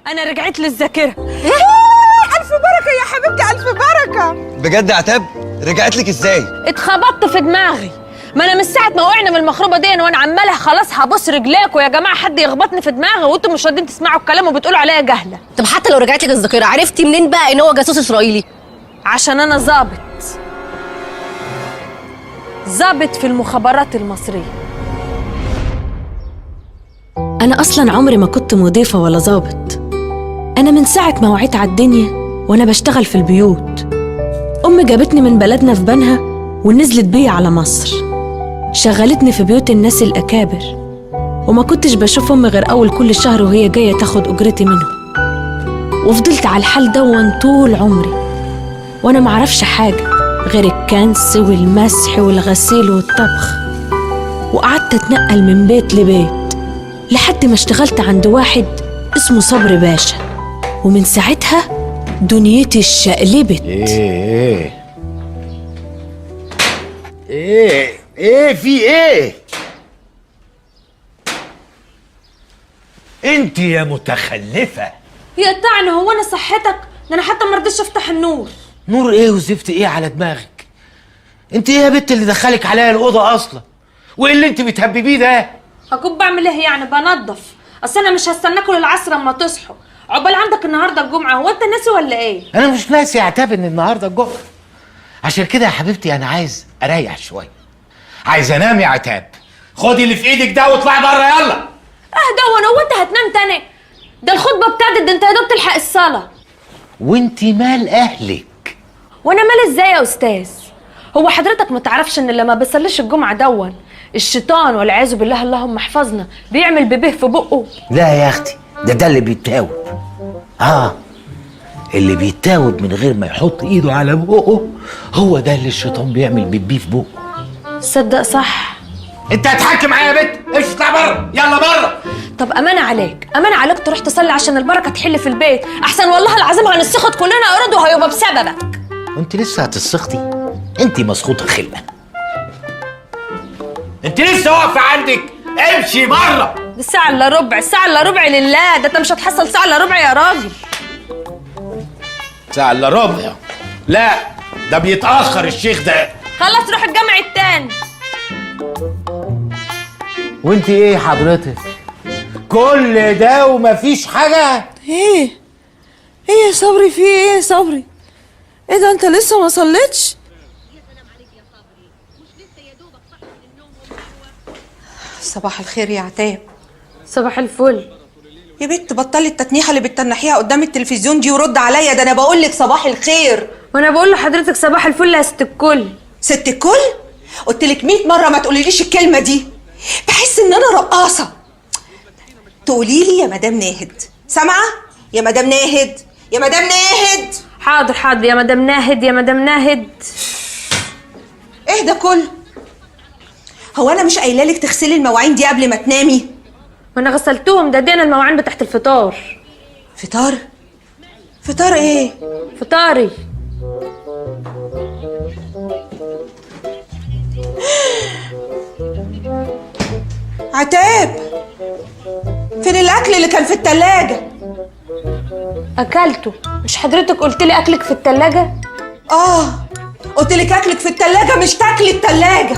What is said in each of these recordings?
انا رجعت للذاكرة. الف بركة يا حبيبتي، الف بركة. بجد يا عتاب رجعت لك ازاي؟ اتخبطت في دماغي. ما انا من ساعة ما وقعنا من المخروبه دي وانا عماله خلاص هبص رجليكوا يا جماعة، حد يخبطني في دماغي، وانتم مش راضيين تسمعوا الكلام وبتقولوا عليا جهله. طب حتى لو رجعت لك الذاكرة، عرفتي منين بقى ان هو جاسوس اسرائيلي؟ عشان انا ظابط، ظابط في المخابرات المصرية. انا اصلا عمري ما كنت مضيفه ولا ظابط. انا من ساعة ما وعيت على الدنيا وانا بشتغل في البيوت. امي جابتني من بلدنا في بنها ونزلت بيا على مصر، شغلتني في بيوت الناس الاكابر، وما كنتش بشوف امي غير اول كل شهر وهي جاية تاخد اجرتي منهم. وفضلت على الحال دون طول عمري وانا معرفش حاجة غير الكنس والمسح والغسيل والطبخ. وقعدت اتنقل من بيت لبيت لحد ما اشتغلت عند واحد اسمه صبري باشا، ومن ساعتها دنيتي اتشقلبت. ايه ايه ايه في ايه؟ انت يا متخلفة. يا طعن، هو انا صحتك؟ ده انا حتى ما رضيتش افتح النور. نور ايه وزفت ايه على دماغك؟ انت ايه يا بنت اللي دخلك عليا الاوضة اصلا؟ وايه اللي انت بتهببيه ده؟ هكون بعمل ايه يعني؟ بنضف. اصل انا مش هستناكوا للعصر اما تصحوا. عقبال عندك النهارده الجمعة، هو انت ناسي ولا ايه؟ انا مش ناسي يا عتاب ان النهارده الجمعة. عشان كده يا حبيبتي انا عايز اريح شوية، عايز انام يا عتاب. خدي اللي في ايدك ده واطلعي بره يلا. اهدى، هو انت هتنام تاني؟ ده الخطبة ابتدت، ده انت يا دوب تلحق الصلاة. وانت مال اهلك؟ وانا مال ازاي يا استاذ؟ هو حضرتك ما تعرفش ان اللي ما بيصليش الجمعة دون الشيطان والعياذ بالله اللهم احفظنا بيعمل بيبيه في بقه؟ لا يا اختي، ده اللي بيتاوب. اللي بيتاوب من غير ما يحط ايده على بقه هو ده اللي الشيطان بيعمل بيبيه في بقه. صدق صح. انت هتحكي معايا يا بنت؟ امشي اطلع بره، يلا بره. طب امانه عليك، امانه عليك تروح تصلي عشان البركة تحل في البيت، احسن والله العظيم هنسخط كلنا قرد وهيبقى بسببك. وانت لسه هتسخطي؟ انت مسخوطه خلقه. انت لسه واقفة عندك؟ امشي بره. دي الساعة الا ربع، الساعة الا ربع لله، ده انت مش هتحصل ساعة الا ربع يا راجل. ساعة الا ربع؟ لا ده بيتاخر الشيخ ده. خلاص روح الجامع التاني. وانت ايه حضرتك؟ كل ده ومفيش حاجة؟ ايه ايه يا صبري؟ في ايه يا صبري؟ ايه ده انت لسه ما صليتش؟ صباح الخير يا عتاب. صباح الفل يا بنت، بطلي التتنيحه اللي بتتنحيها قدام التلفزيون دي ورد عليا، ده انا بقول لك صباح الخير. وانا بقول لحضرتك صباح الفل يا ست الكل. ست الكل؟ قلت لك 100 مرة ما تقوليليش الكلمة دي، بحس ان انا رقاصه. تقولي لي يا مدام ناهد، سامعه؟ يا مدام ناهد، يا مدام ناهد. حاضر حاضر يا مدام ناهد، يا مدام ناهد. ايه ده كله؟ هو انا مش قايله لك تغسلي المواعين دي قبل ما تنامي؟ ما انا غسلتهم، ده دينا المواعين بتاعت الفطار. فطار؟ فطار ايه؟ فطاري. عتاب، فين الاكل اللي كان في التلاجة؟ اكلته. مش حضرتك قلت لي اكلك في التلاجة؟ قلت لك اكلك في التلاجة مش تاكلي التلاجة.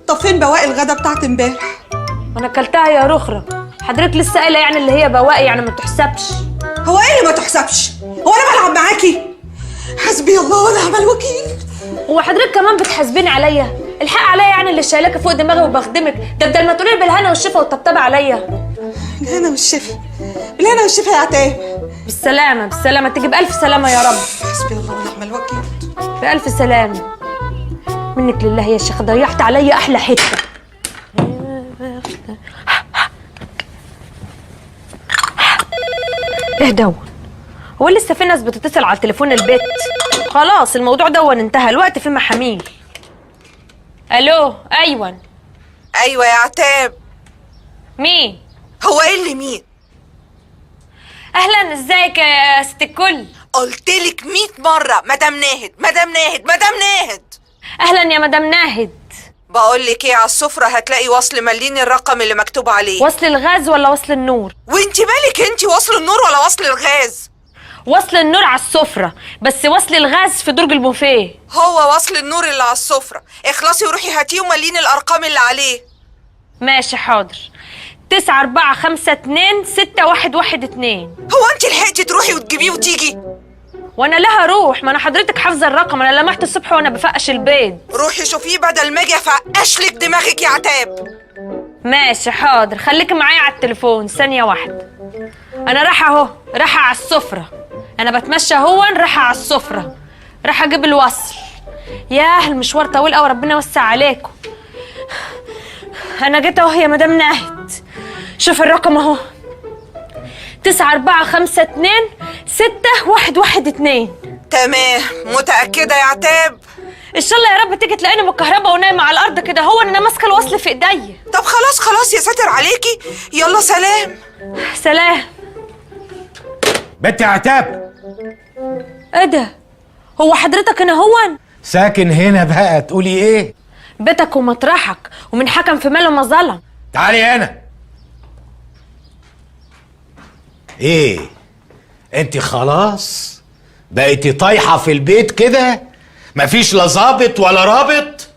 طب فين بواقي الغدا بتاعت امبارح؟ انا اكلتها يا رخرة. حضرتك لسه قايله يعني اللي هي بواقي يعني ما تحسبش. هو ايه اللي ما تحسبش؟ هو انا بلعب معاكي؟ حسبي الله ونعم الوكيل. هو حضرتك كمان بتحاسبيني عليا؟ الحق عليا يعني اللي شايلاكي فوق دماغي وبخدمك، ده بدل ما تقولي بالهنا والشفا والطبطبه عليا. بالهنا والشفا، بالهنا والشفا يا عتاب. بالسلامة بالسلامة، تيجي بألف سلامه يا رب. حسبي الله ونعم الوكيل. بألف سلامه. منك لله يا شيخ، ضيعت عليا احلى حتة. ايه دون؟ هو لسه في ناس بتتصل على تليفون البيت؟ خلاص الموضوع دون انتهى، الوقت في محاميل. الو. ايوه ايوه يا عتاب. مين؟ هو ايه اللي مين؟ اهلا، ازيك يا ست الكل؟ قلت لك 100 مرة مدام ناهد، مدام ناهد، مدام ناهد. اهلا يا مدام ناهد. بقول لك ايه، على السفرة هتلاقي وصل مليني الرقم اللي مكتوب عليه. وصل الغاز ولا وصل النور؟ وانت مالك انت، وصل النور ولا وصل الغاز؟ وصل النور على السفرة، بس وصل الغاز في درج البوفيه. هو وصل النور اللي على السفرة، اخلصي وروحي هاتيه ومليني الارقام اللي عليه. ماشي حاضر. 9 4 5 2 6 1 1 2. هو انت لحقتي تروحي وتجيبيه وتيجي؟ وانا لها روح، ما انا حضرتك حافظه الرقم، انا لمحت الصبح وانا بفقش البيض. روحي شوفيه بدل ما اجي افقش لك دماغك يا عتاب. ماشي حاضر، خليكي معايا على التليفون ثانية واحدة. انا رايحة اهو، رايحة على السفرة، انا بتمشى اهو، رايحة على السفرة، رايحة اجيب الوصل. ياه المشوار طويل قوي، ربنا يوسع عليكم. انا جيت اهو يا مدام ناهد، شوف الرقم اهو، 9 4 5 2 6 1 1 2. تمام، متأكدة يا عتاب؟ ان شاء الله يا رب تيجي تلاقيني من الكهرباء ونايمه على الارض كده، هو انا ماسكه الوصل في ايديا. طب خلاص خلاص يا ساتر عليكي، يلا سلام. سلام. بنت يا عتاب. ايه ده؟ هو حضرتك هنا هون؟ ساكن هنا بقى، تقولي ايه؟ بيتك ومطرحك، ومن حكم في ماله ما ظلم. تعالي هنا. ايه انت خلاص بقيتي طايحة في البيت كده؟ مفيش لا ظابط ولا رابط؟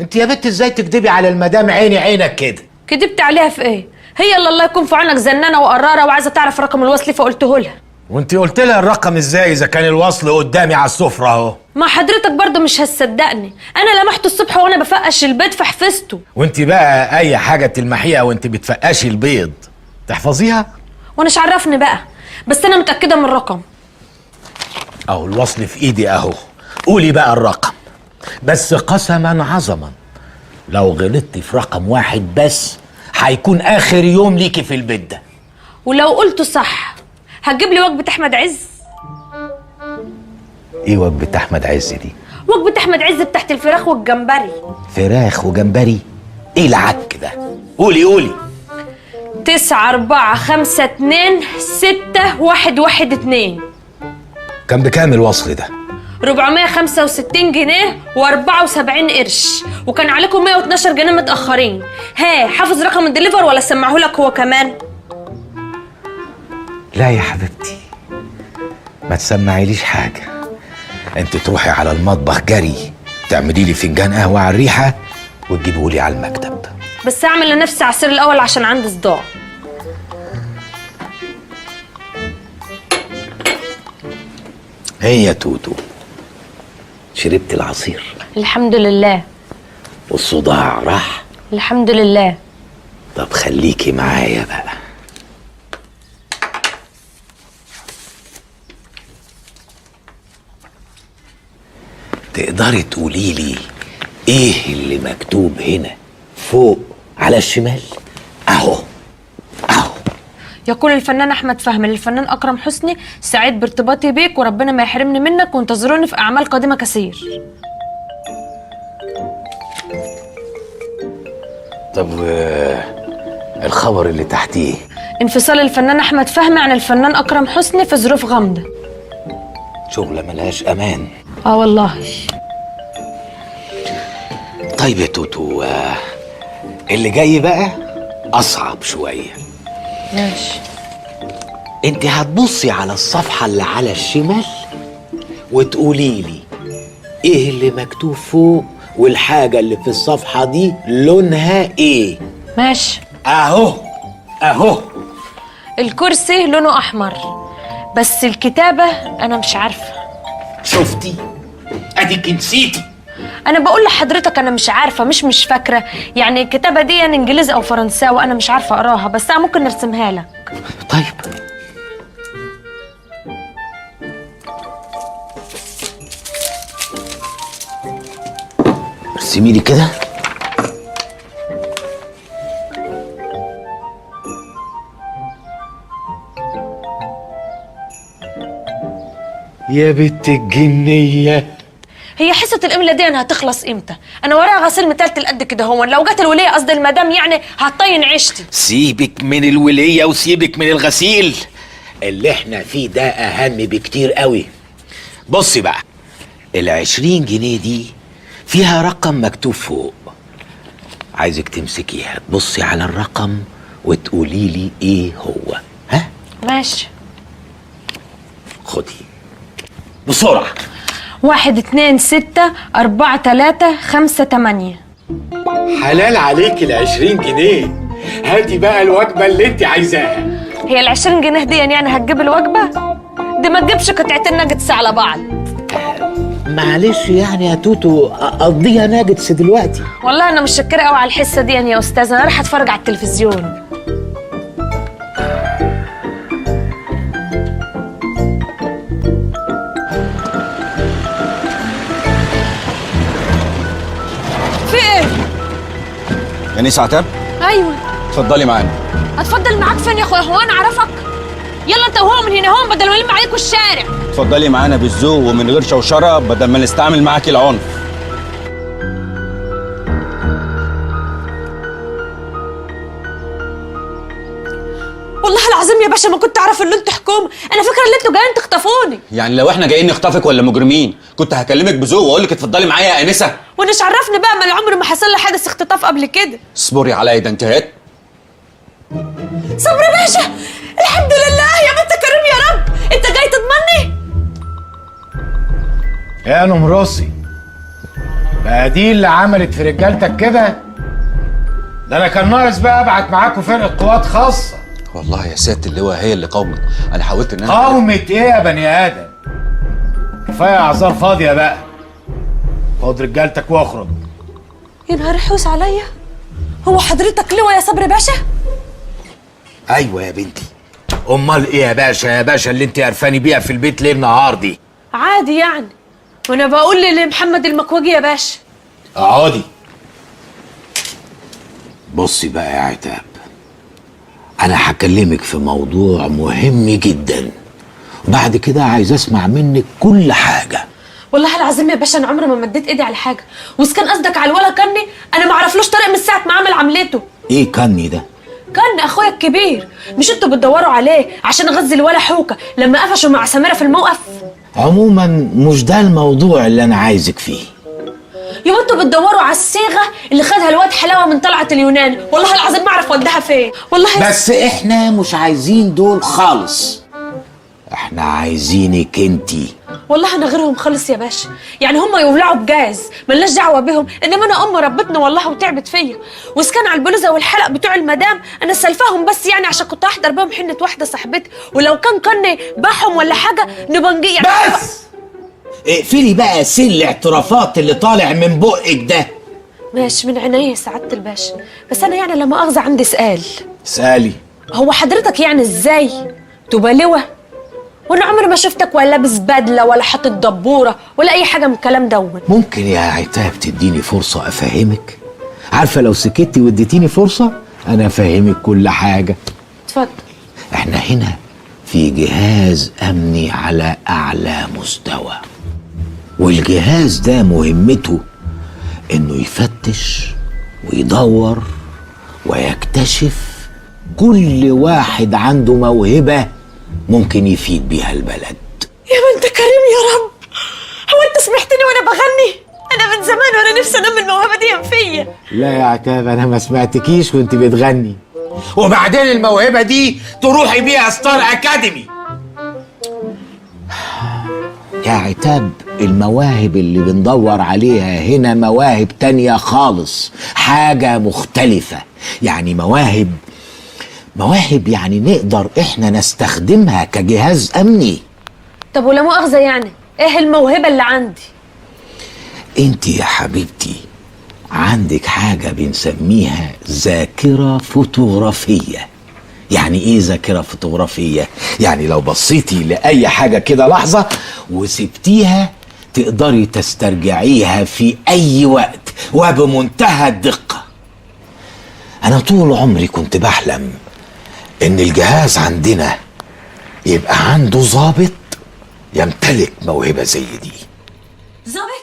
انت يا بنت ازاي تكدبي على المدام عيني عينك كده؟ كدبت عليها في ايه؟ هي اللي الله يكون في عونك زنانه وقراره وعايزه تعرف رقم الوصل فقلته لها. وانت قلت لها الرقم ازاي اذا كان الوصل قدامي على السفرة اهو؟ ما حضرتك برضه مش هتصدقني، انا لمحته الصبح وانا بفقش البيض فحفظته. وانت بقى اي حاجة تلمحيها وانت بتفقشي البيض تحفظيها؟ وانا مش عرفني بقى، بس انا متاكدة من الرقم. اهو الوصل في ايدي اهو، قولي بقى الرقم. بس قسما عظما لو غلطتي في رقم واحد بس هيكون اخر يوم ليكي في البيت ده. ولو قلته صح هتجيب لي وجبة احمد عز. ايه وجبة احمد عز دي؟ وجبة احمد عز بتاعت الفراخ والجمبري. فراخ وجمبري؟ ايه العك ده؟ قولي قولي. 9 4 5 2 6 1 1 2. كان بكام الوصل ده؟ 465 جنيه و74 قرش، وكان عليكم 112 جنيه متأخرين. ها حافظ رقم الدليفر ولا سمعهولك هو كمان؟ لا يا حبيبتي ما تسمعيليش حاجة، انت تروحي على المطبخ جري تعملي لي فنجان قهوة على الريحة وتجيبهولي على المكتب. بس اعمل لنفسي عصير الأول عشان عندي صداع. هي يا توتو شربت العصير؟ الحمد لله. والصداع راح؟ الحمد لله. طب خليكي معايا بقى. تقدري تقولي لي ايه اللي مكتوب هنا فوق على الشمال؟ اهو اهو. يقول الفنان احمد فهمي للفنان اكرم حسني: سعيد بارتباطي بيك وربنا ما يحرمني منك، وانتظروني في اعمال قادمة كثير. طب الخبر اللي تحتيه؟ انفصال الفنان احمد فهمي عن الفنان اكرم حسني في ظروف غامضة. شغله ملهاش امان. اه والله. طيب يا توتو، اللي جاي بقى اصعب شوية. ماشي. انت هتبصي على الصفحة اللي على الشمال وتقولي لي ايه اللي مكتوب فوق، والحاجة اللي في الصفحة دي لونها ايه. ماشي. اهو اهو. الكرسي لونه احمر، بس الكتابة انا مش عارفه. شفتي؟ اديك نسيتي. انا بقول لحضرتك انا مش عارفه، مش فاكره، يعني الكتابة دي انجليزي او فرنساوي انا مش عارفه اقراها، بس انا ممكن نرسمها لك. طيب ارسمي لي كده. يا بنت الجنية، هي حصة الإملة دي أنا هتخلص إمتى؟ أنا ورايا غسيل متلتل قد كده هون، لو جت الولية قصدي المدام يعني هتطين عيشتي. سيبك من الولية وسيبك من الغسيل، اللي احنا فيه ده أهم بكتير قوي. بصي بقى، 20 جنيه دي فيها رقم مكتوب فوق، عايزك تمسكيها، تبصي على الرقم وتقولي لي ايه هو. ها؟ ماشي. خدي بسرعة. 1 2 6 4 3 5 8. حلال عليك 20 جنيه. هاتي بقى الوجبة اللي انت عايزاها. هي 20 جنيه دي يعني هتجيب الوجبة؟ دي ما تجيبش قطعتين ناجتس على بعض. معلش يعني يا توتو، قضيها ناجتس دلوقتي. والله انا مش شكرة قوي على الحصة دي يا استاذ، انا رايحة اتفرج على التلفزيون. في ايه؟ انسه عتاب؟ ايوه. اتفضلي معانا. اتفضل معاك فين يا اخويا؟ هو انا اعرفك؟ يلا انت وهو من هنا هون بدل ما الم عليكم الشارع. اتفضلي معانا بالذوق ومن غير شوشرة بدل ما نستعمل معاكي العنف. والله العظيم يا باشا ما كنت اعرف ان انتوا حكومة، انا فاكره ان انتوا جايين تخطفوني. يعني لو احنا جايين نخطفك ولا مجرمين كنت هكلمك بذوق واقول لك اتفضلي معايا يا انسه. وانا عرفني بقى، ما العمر ما حصل لي حادث اختطاف قبل كده. اصبري عليا ده انتهت. صبري باشا، الحمد لله يا ما انت كريم يا رب. انت جاي تضمني؟ يا نمرسي، بقى دي اللي عملت في رجالتك كده؟ ده انا كان ناقص بقى ابعت معاكم فرقه قوات خاصة. والله يا سيادة اللواء هي اللي قاومت، انا حاولت ان انا قاومت ايه يا بني ادم؟ كفاية اعذار فاضية بقى. خد رجالتك واخرج. يا نهار حوس عليا، هو حضرتك لواء يا صبري باشا؟ ايوه يا بنتي. امال ايه يا باشا؟ يا باشا اللي انت قرفاني بيها في البيت ليل نهار دي. عادي يعني، وانا بقول لمحمد المكوجي يا باشا. اقعدي. بصي بقى يا عتاب، انا هكلمك في موضوع مهم جدا، وبعد كده عايز اسمع منك كل حاجة. والله العظيم يا باشا انا عمري ما مديت ايدي على حاجة، واذا كان قصدك على الولا كني انا ما اعرفلوش طريق من ساعة ما عمل عملته. ايه كني ده؟ كان اخويا الكبير، مش انتوا بتدوروا عليه عشان غزي الولا حوكه لما قفشوا مع سميرة في الموقف؟ عموما مش ده الموضوع اللي انا عايزك فيه. يبقى انتوا بتدوروا على الصيغة اللي خدها الواد حلاوة من طلعه اليونان، والله العظيم ما اعرف وداها فين والله. بس احنا مش عايزين دول خالص، احنا عايزينك انتي. والله انا غيرهم خالص يا باشا، يعني هم يولعوا بجاز ملناش دعوه بهم، انما انا امي ربتني والله وتعبت فيا. واذا كان على البلوزة والحلق بتوع المدام انا سلفاهم بس يعني عشان كنت احضر بهم حنة واحدة صاحبتي، ولو كان باعهم ولا حاجة نبقى نجي يعني. بس اقفلي بقى سل الاعترافات اللي طالع من بقك ده. ماشي من عينيا سعادة الباشا، بس انا يعني لما اخذ عندي سؤال. سألي. هو حضرتك يعني ازاي تبقى لواء وانا عمري ما شفتك ولا لابس بدله ولا حاطط دبوره ولا اي حاجة من الكلام دون؟ ممكن يا عتاب تديني فرصة افهمك؟ عارفه لو سكتي واديتيني فرصة انا افهمك كل حاجة. اتفضل. احنا هنا في جهاز امني على اعلى مستوى، والجهاز ده مهمته انه يفتش ويدور ويكتشف كل واحد عنده موهبة ممكن يفيد بيها البلد. يا ما انت كريم يا رب، هو انت سمعتني وانا بغني؟ انا من زمان وانا نفسي انمي الموهبة دي فيا. لا يا عتاب انا ما سمعتكيش وانت بتغني. وبعدين الموهبة دي تروحي بيها ستار اكاديمي. يا عتاب المواهب اللي بندور عليها هنا مواهب تانية خالص، حاجة مختلفة، يعني مواهب يعني نقدر احنا نستخدمها كجهاز امني. طب ولا مؤاخذة يعني ايه الموهبة اللي عندي؟ انت يا حبيبتي عندك حاجة بنسميها ذاكرة فوتوغرافية. يعني ايه ذاكرة فوتوغرافية؟ يعني لو بصيتي لأي حاجة كده لحظة وسبتيها تقدري تسترجعيها في أي وقت وبمنتهى الدقة. أنا طول عمري كنت بحلم إن الجهاز عندنا يبقى عنده ضابط يمتلك موهبة زي دي. ظابط؟